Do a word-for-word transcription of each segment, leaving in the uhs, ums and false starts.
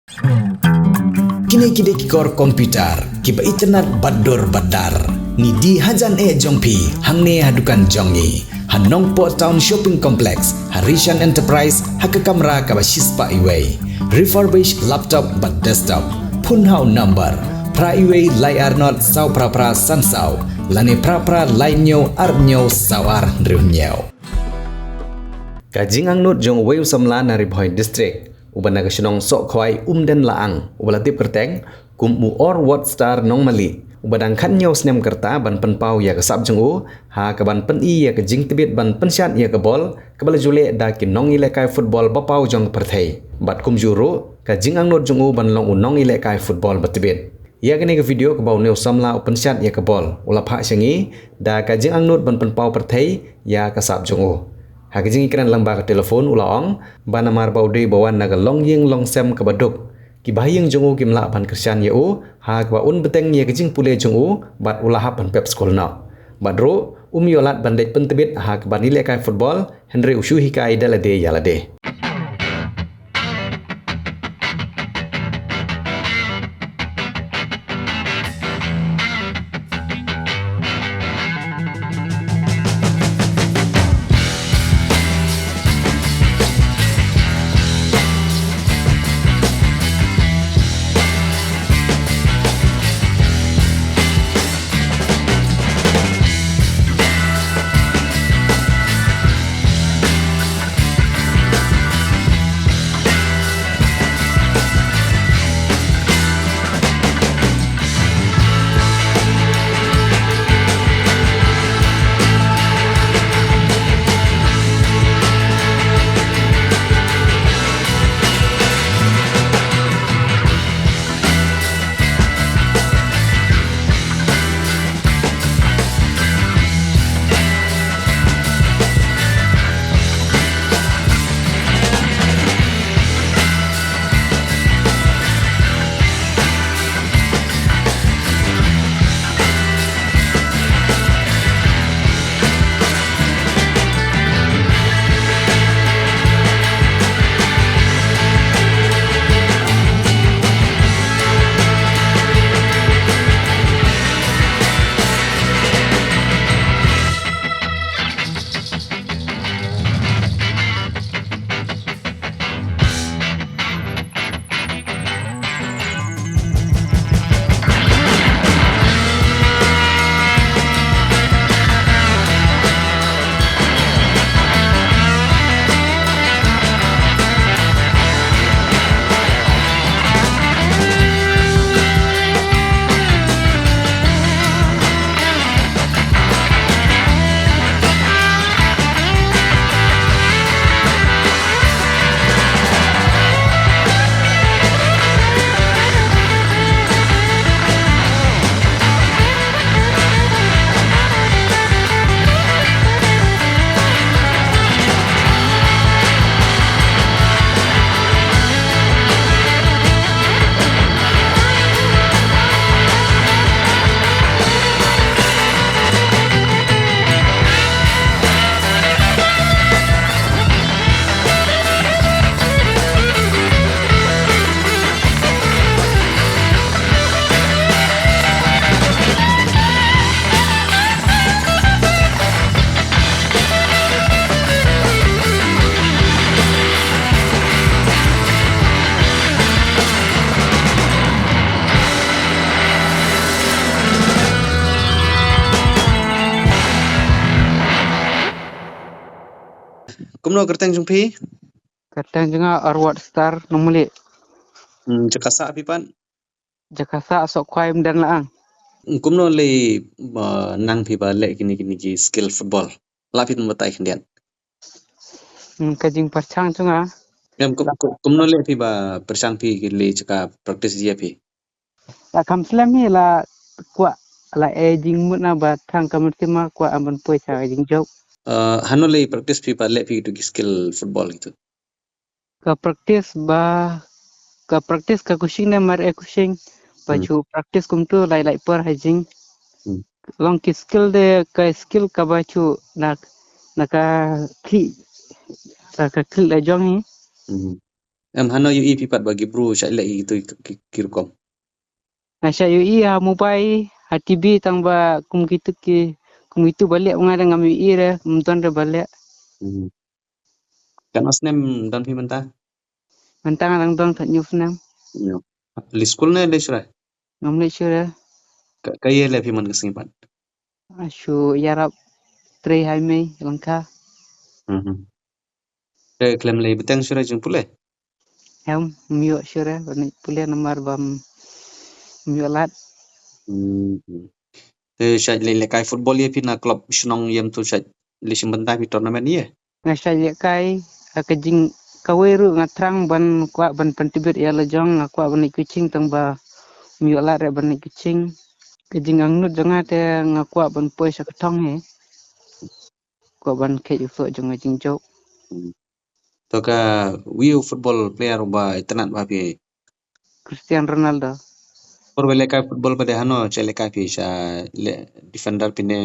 Kine ki dei ki kor computer kiba itynnad bad dur bad dar. Ngi die hajan eh jong phi hangne ha dukan jong ngi ha Nongpoh Town Shopping Complex, ha Rishan Enterprise, ha ka kamra kaba shispah iwei. Refurbish laptop bad desktop. Phone ha u number phra iwei lai ar not saw phra phra san saw lane phra phra lai hynñiew ar hynñiew saw ar hynriew hynñiew. Ka jingangnud jong uwei u samla na Ri Bhoi District, uba na ka shnong Sohkhwai Umden Laang, uba la tip kyrteng kum u Orward Star Nongmali, uba dang khathynñiew snem ka rta, ban pynpaw ïa ka sap jong u ha kaban pyni ïa ka jingtbit ban pynshad ïa ka bol kaba la ju leh da ki nongïalehkai football ba paw jong ka pyrthei. Bad kumjuh ruh ka jingangnud jong u ban long u nongïalehkai football ba tbit. Ïa kane ka video kaba une u samla u pynshad ïa ka bol u la phah sha ngi da ka jingangnud ban pynpaw pyrthei ïa ka sap jong u. Ha ka jingïakren lyngba ka telephone u la ong ba namar ba u dei ba wan na ka longïing longsem kaba duk, ki bahaïing jong u kim lah ban kyrshan ïa u ha kaba un bteng ïa ka jingpule jong u bad u la hap ban pep skul noh. Bad ruh um ïoh lad ban leit pyntbit ha kaban ïalehkai football, hynrei u shu hikai da lade ïa lade. Kumno kyrteng jong phi? Kyrteng jong nga Arwat Star Nongmali. Hmm, jaka sah phi pat? Jaka sah Sohkhwai Umden Laang. Kumno lei, uh, nang phi ba leh kine kine ki skill football? Lah phi tang batai khyndiat. Hmm, ka jingpyrshang jong nga. Em, kum, kum, kumno lei phi ba pyrshang phi ki lei jaka practice ïa phi? La kham slem hi la kwah la e jingmut na ba tang ka mut ki ma kwah am ban poi cha jingjop. Uh, hano lei practice phi ba leh phi tu ki skill football gitu? Ka practice ba, ka practice ka kushing ne mar e kushing. Ba Hmm. Chu practice kumtu lai lai por ha jing. Hmm. Long ki skill de ka skill kaba chu na, na ka khi, ka, ka khi la jong hi. Hmm. Em, hano ïohi phi pat ba ki bru shait leh kitu ki, ki rukom? Nga shait ïohi ha mobile, ha T V, tang ba kum kitu ki, kum kitu ba leh nga dang ngam ïohi re, ym don re ba leh. Hmm. Katno snem don phi mynta? Mynta nga dang don khathynñiew snem. Ïa. Leit skul ne leit shuh re? Ngam leit shuh re. Ka, ka ïa leh phi man ka sngi pat? Ah, shu ïarap trei hai mei lyngkha. Mhm. Te khlem leit bteng shuh re jingpule? Em, ym ïoh shuh re ban pule namar ba ym ïoh lad. Hmm. Te shait leit lehkai football ïa phi na club shnong ïa mtu shait leit shim bynta phi tournament ïa? Nga shait lehkai, ha ka jing kawei ruh nga thrang ban kwah ban pyntbit ïa la jong, nga kwah ban leit coaching tang ba ym ïoh lad re ban leit coaching. Ka jingangnud jong nga te nga kwah ban poi sha ka thong hi. Kwah ban kheit u soh jong nga jingjop. Hmm. To ka, uei u football player uba itynnad ba phi? Cristiano Ronaldo. Por ba lehkai football ba dei hano, shait lehkai phi sha leh defender phi ne?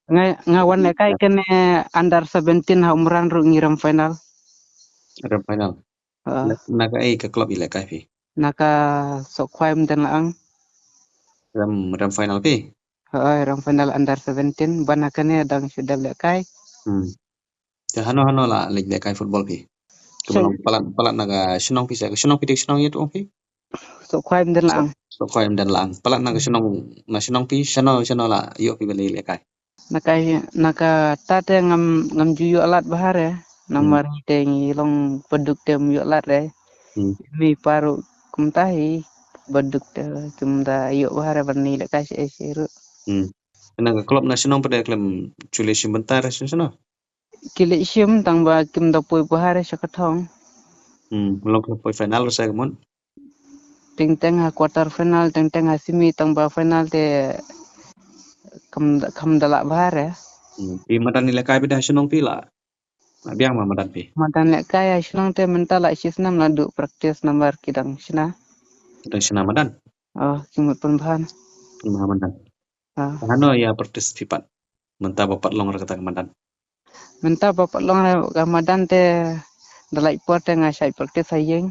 Nga, nga wan lehkai kane under seventeen ha Umran ruh ngi rem final. Rem final. Ha. Na, na kaei ka club i lehkai phi? Na ka Sohkhwai Mden Laang. Rem, rem final phi? Ha, rem final under seventeen, ban na kane dang shu dep lehkai. Hmm. Te hano hano la leit lehkai football phi? Ka ba long palat, palat na ka shnong phi sa, ka shnong phi te ka shnong ïa tu ong phi? Sohkhwai Mden Laang. Sohkhwai Mden Laang. Palat na ka shnong, na shnong phi, shano, shano la ïoh phi ba leit lehkai? Na ka, na kata te ngam, ngam ju ïoh lad bha re. Hmm. Namar te ngi long baduk te ym ïoh lad re. Hmm. Mei pa ruh kumta hi baduk te kim da ïoh bha re ban leit lehkai sha, sha ruh. Hmm. Na ka club na shnong pat de khlem ju leit shim bynta re sha shnong? Ki leit shim tang ba kim da poi bha re sha ka thong. Hmm, long khlem poi final re sa ka mut. Teng teng ha quarter final, teng teng ha semi, tang ba final te kam da, kam da lah bha re. Hmm, phi madan i lehkai phi da shnong phi la? Biang ma madan phi? Madan lehkai ha shnong te mynta la shi snem la duh practice namar ki dang shna. Ki dang shna madan? Oh, ki mut pynbha. Pynbha madan. Ah. Hano ïa practice phi pat? Mynta ba pat long re kata ka madan. Mynta ba pat long re ka madan te da lait por te nga shait practice ha ïing.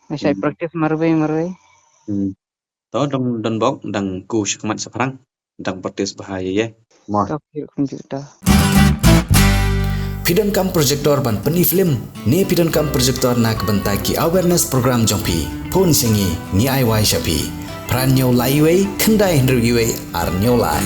Nga shait, hmm, practice marwei marwei. Hmm. To dang don bok dang ku shikmat shaphrang. Dang practice bha ïa ïa. Mo. To ki kumjuh to. Phi donkam projector ban pyni film ne phi donkam projector na ka bynta ki awareness program jong phi? Phone sha ngi, ngi ai wai sha phi. Phra hynñiew lai wei, khyndai hynriew wei, ar hynñiew lai.